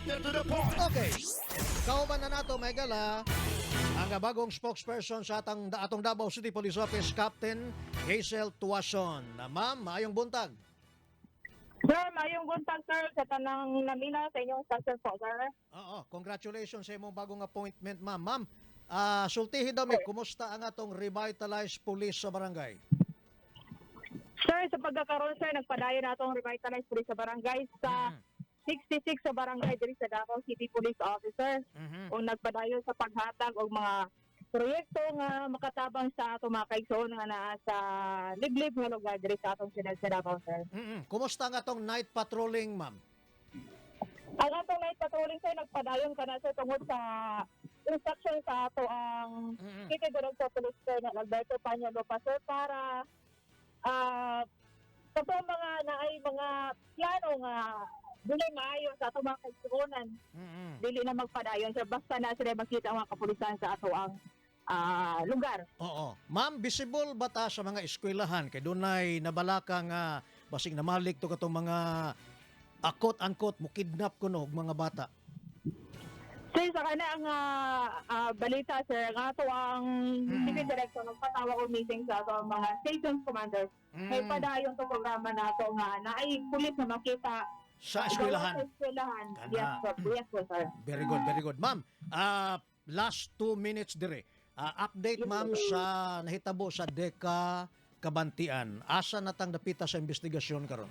To the point. Okay. Kauban na nato, mga higala, ang bagong spokesperson sa atong Davao City Police Office, Captain Hazel Tuason. Na ma'am, maayong buntag. Sir, maayong buntag, sir, sa tanang naminaw sa inyong station po, sir. Oo, congratulations sa imong bagong appointment, ma'am. Ma'am, sultihi daw mi, kumusta ang atong revitalized police sa barangay? Sir, sa pagkakaroon, sir, nagpadayon na atong revitalized police sa barangay sa 66 sa barangay diri sa Davao City Police Officer. O nagpadayon sa paghatag og mga proyekto nga makatabang sa atong mga kaigsoon nga naa sa liblib nga lugar diri sa atong siyudad sa Davao, sir. Kumusta ang atong night patrolling, ma'am? Ang atong night patrolling, sir, nagpadayon ka na, sir, tungod sa instruction sa ato ang City Director Police Colonel Alberto Paño Lopa, sir, para kato mga naay mga plano nga dili maayo sa ato mga kaigsuonan, dili na magpadayon, sir, basta na sila makita ang mga kapulisan sa ato ang lugar. Oo. Ma'am, visible ba ta sa mga eskwelahan kay dunay nabalaka nga basig namalik to katong mga akot-angkot mo kidnap kuno og mga bata? Sir, sa kana ang balita, sir, ang ato ang City Director nagpatawag og meeting sa ato ang mga station commanders. Kay padayon to programa nato nga naay pulis na makita Sa eskwelahan. sa eskwelahan. Kana. Yes, sir. Yes po, sir. Very good, very good. Ma'am, last 2 minutes dire. Update, ma'am, sa nahitabo sa Deka Kabantian. Asa na tang dapita sa investigasyon karon?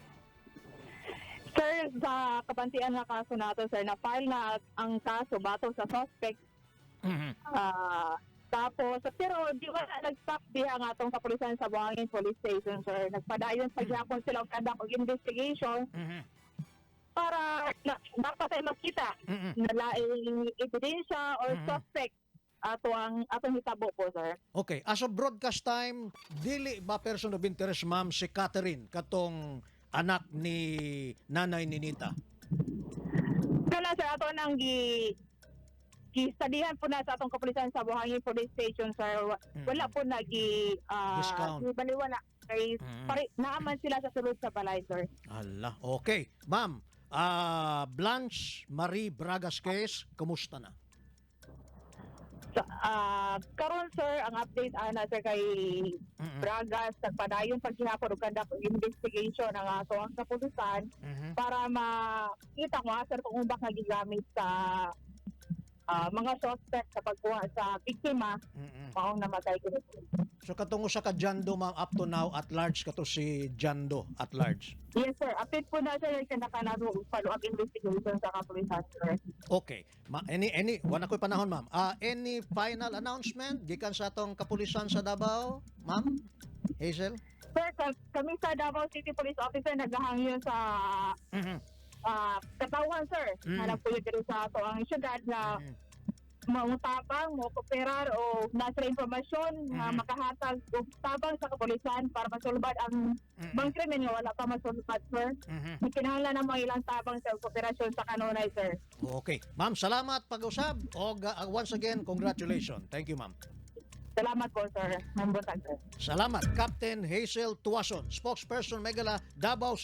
Sir, sa Kabantian nga kaso nato, sir, na-file na ang kaso batok sa suspect. Tapos, pero di ba na nag-stop diha nga atong kapulisan sa Buhangin Police Station, sir. Nagpadayon pa gyapon sila og conduct og investigation para na, dapat ay makita na laing ebidensya or suspect ato ang atong hitabo po, sir. Okay, as of broadcast time, dili ba person of interest, ma'am, si Catherine katong anak ni Nanay Ninita? Kana, sir, ato nang gi studyhan po na sa atong kapulisan sa Buhangin Police Station, sir. Wala po na gi Discount. Baliwala kay pare naaman sila sa sulod sa balay, sir. Ala, okay. Ma'am, Blanche Marie Bragas case, kumusta na? So, karon, sir, ang update ana, sir, kay Bragas, nagpadayon paghihapon og conduct og investigation ang ato ang kapulisan para makita kung asa kung umbak nga gigamit sa mga suspect sa pagkuha sa biktima maong namatay kini. So katong usa ka John Doe, ma'am, up to now at large kato si John Doe at large? Yes, sir. Update po na, sir, kay nakanato og follow-up investigation sa kapulisan, sir. Okay. Ma any wala ko'y panahon, ma'am. Any final announcement gikan sa atong kapulisan sa Davao, ma'am Hazel? Sir, kami sa Davao City Police Officer naghahangyo sa katawhan, sir, na nagpuyo diri sa ato ang syudad na mautapang, mo kooperar o nasa impormasyon nga makahatag og tabang sa kapulisan para masulbad ang bang krimen nga wala pa masulbad, sir. Kinahanglan na mo ilang tabang sa kooperasyon sa kanunay, sir. Okay. Ma'am, salamat pag-usab. Og once again, congratulations. Thank you, ma'am. Salamat po, sir. Maayong buntag, sir. Salamat, Captain Hazel Tuason, spokesperson mga higala, Davao.